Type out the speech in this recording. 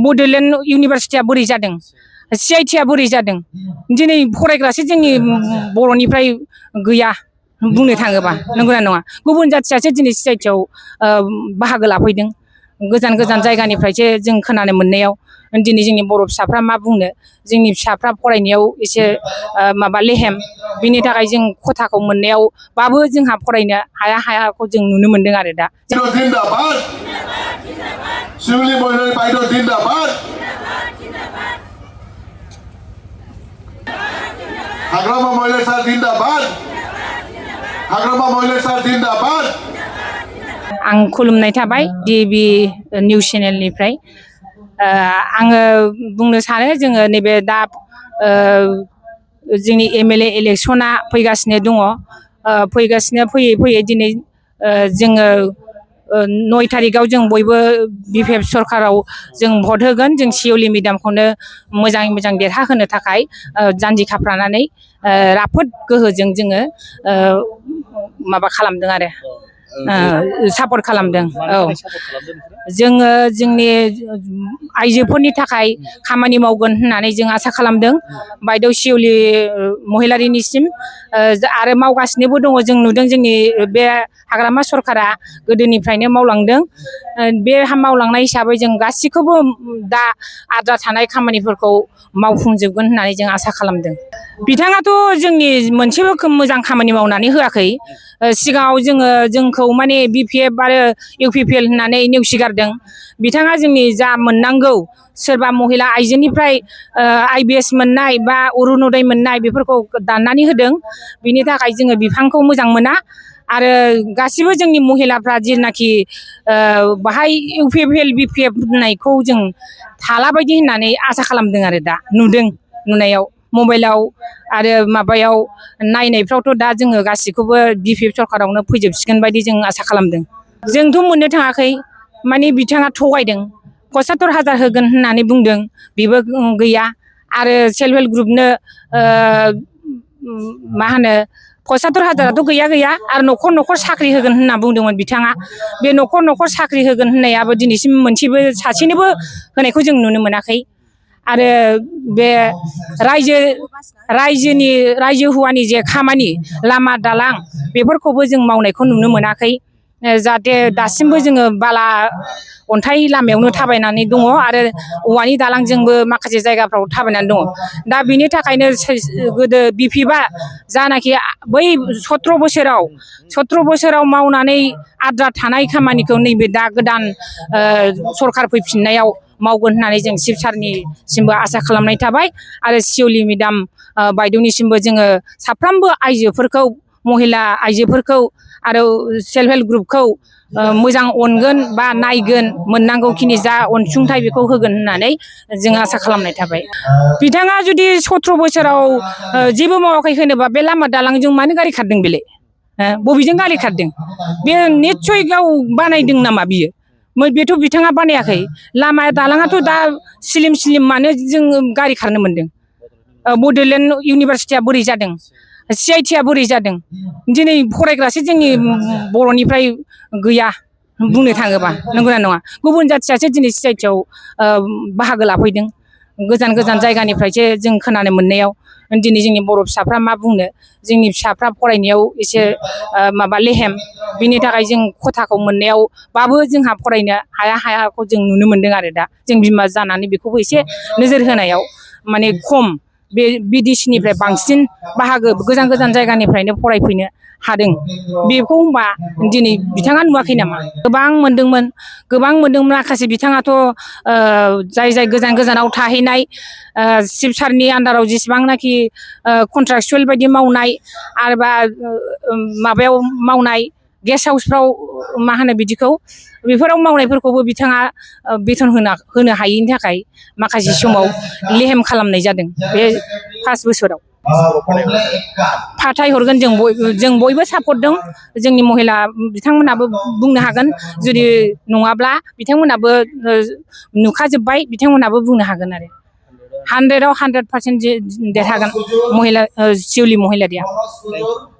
बड'लेण्ड इउनिभारसिटिया बोरै जादों CITआ बोरै जादों दिनै फरायग्रासो जोंनि बर'निफ्राय गैया बुंनो थाङोबा नंगौना नङा गुबुन जाथियासो दिनै CITआव बाहागो लाफैदों गोजान गोजान जायगानिफ्रायसो जों खोनानो मोननायाव दिनै जोंनि बर' फिसाफ्रा मा बुंनो जोंनि फिसाफ्रा फरायनायाव एसे माबा लेहेम बिनि थाखाय जों खथाखौ मोननायाव बाबो जोंहा फरायनो हायाखौ जों नुनो मोनदों आरो दा शिवली महिला बाइदेउ जिन्दाबाद हाग्रामा महिला सार जिन्दाबाद हाग्रामा महिला सार जिन्दाबाद आं खुलुमनाय थाबाय DAB निउस चेनेलनिफ्राय आङो बुंनो सानो जोङो नैबे दा जोंनि MLA इलेक्सना फैगासिनो दङ फैगासिनो फैयै दिनै जोङो 9 तारिखआव जों बयबो BPF सरकाराव जों भट होगोन जों शिवली मेडामखौनो मोजाङै मोजां देरहाहोनो थाखाय जानजि खाफ्रानानै राफोद गोहोजों जोङो माबा खालामदों आरो सापर्ट खालामदों औ जोङो जोंनि आइजोफोरनि थाखाय खामानि मावगोन होननानै जों आसा खालामदों बायदेउ शिवली महिलारिनिसिम आरो मावगासिनोबो दङ जों नुदों जोंनि बे हाग्रामा सरकारा गोदोनिफ्रायनो मावलांदों बे मावलांनाय हिसाबै जों गासिखौबो दा आद्रा थानाय खामानिफोरखौ मावफुंजोबगोन होननानै जों आसा खालामदों बिथाङाथ' जोंनि मोनसेबो मोजां खामानि मावनानै होआखै सिगाङाव जोंखौ माने BPF आरो UPPL होननानै नेवसिगारदों बिथाङा जोंनि जा मोननांगौ सोरबा महिला आइजोनिफ्राय IBS मोननाय बा अरुनदय मोननाय बेफोरखौ दाननानै होदों बिनि थाखाय जोङो बिफांखौ मोजां मोना आरो गासिबो जोंनि महिलाफ्रा जेनाखि बाहाय UPPL BPF होननायखौ जों थाला बायदि होननानै आसा खालामदों आरो दा नुनायाव मबाइलाव आरो माबायाव नायनायफ्रावथ' दा जोङो गासिखौबो BPF सरकारावनो फैजोबसिगोन बायदि जों आसा खालामदों जोंथ' मोननो थाङाखै माने बिथाङा थगायदों 75,000 होगोन होननानै बुंदों बेबो गैया आरो सेल्फ हेल्प ग्रुपनो मा होनो 75,000आथ' गैया आरो न'खर साख्रि होगोन होनना बुंदोंमोन बिथाङा बे न'खर साख्रि होगोन होननायाबो दिनैसिम मोनसेबो सासेनोबो होनायखौ जों नुनो मोनाखै आरो बे रायजो हौवानि जे खामानि लामा दालां बेफोरखौबो जों मावनायखौ नुनो मोनाखै जाहाथे दासिमबो जोङो बाला अन्थाइ लामायावनो थाबायनानै दङ आरो औवानि दालांजोंबो माखासे जायगाफ्राव थाबायनानै दङ दा बिनि थाखायनो गोदो BPFआ जानाखि बै 17 बोसोराव मावनानै आद्रा थानाय खामानिखौ नैबे दा गोदान सरखार फैफिननायाव मावगोन होननानै जों चिफ सारनिसिमबो आसा खालामनाय थाबाय आरो शिवली मेडाम बायदेउनिसिमबो जोङो साफ्रोमबो आइजोफोरखौ महिला आइजोफोरखौ आरो सेल्फ हेल्प ग्रुपखौ मोजां अनगोन बा नायगोन मोननांगौखिनि जा अनसुंथाइ बेखौ होगोन होननानै जों आसा खालामनाय थाबाय बिथाङा जुदि 17 बोसोराव जेबो मावाखै होनोबा बे लामा दालांजों मानो गारि खारदों बेलाय बबेजों गारि खारदों बे निस्सय गाव बानायदों नामा बियो बेथ' बिथाङा बानायाखै लामा दालाङाथ' दा स्लिम मानो जों गारि खारनो मोनदों बड'लेण्ड इउनिभारसिटिया बोरै जादों CITआ बोरै जादों दिनै फरायग्रासो जोंनि बर'निफ्राय गैया बुंनो थाङोबा नंगौना नङा गुबुन जाथियासो दिनै CITआव बाहागो लाफैदों गोजान गोजान जायगानिफ्रायसो जों खोनानो मोननायाव दिनै जोंनि बर' फिसाफ्रा मा बुंनो जोंनि फिसाफ्रा फरायनायाव एसे माबा लेहेम बिनि थाखाय जों खथाखौ मोननायाव बाबो जोंहा फरायनो हायाखौ जों नुनो मोनदों आरो दा जों बिमा जानानै बेखौबो एसे नोजोर होनायाव माने खम बे BDCनिफ्राय बांसिन बाहागो गोजान जायगानिफ्रायनो फरायफैनो हादों बेखौ होनबा दिनै बिथाङा नुवाखै नामा गोबां मोनदोंमोन माखासे बिथाङाथ' जाय गोजानाव थाहैनाय चिफ सारनि आन्दाराव जेसेबांनाखि कन्ट्राक्चुवेल बायदि मावनाय आरोबा माबायाव मावनाय गेस्ट हाउसफ्राव मा होनो बिदिखौ बेफोराव मावनायफोरखौबो बिथाङा बेथन होनो हायैनि थाखाय माखासे समाव लेहेम खालामनाय जादों बे 5 बोसोराव फाथायहरगोन जों बयबो सापर्ट दं जोंनि महिला बिथांमोनाबो बुंनो हागोन जुदि नङाब्ला बिथांमोनाबो नुखाजोब्बाय बिथांमोनाबो बुंनो हागोन आरो 100% देरहागोन शिवली महिलारिया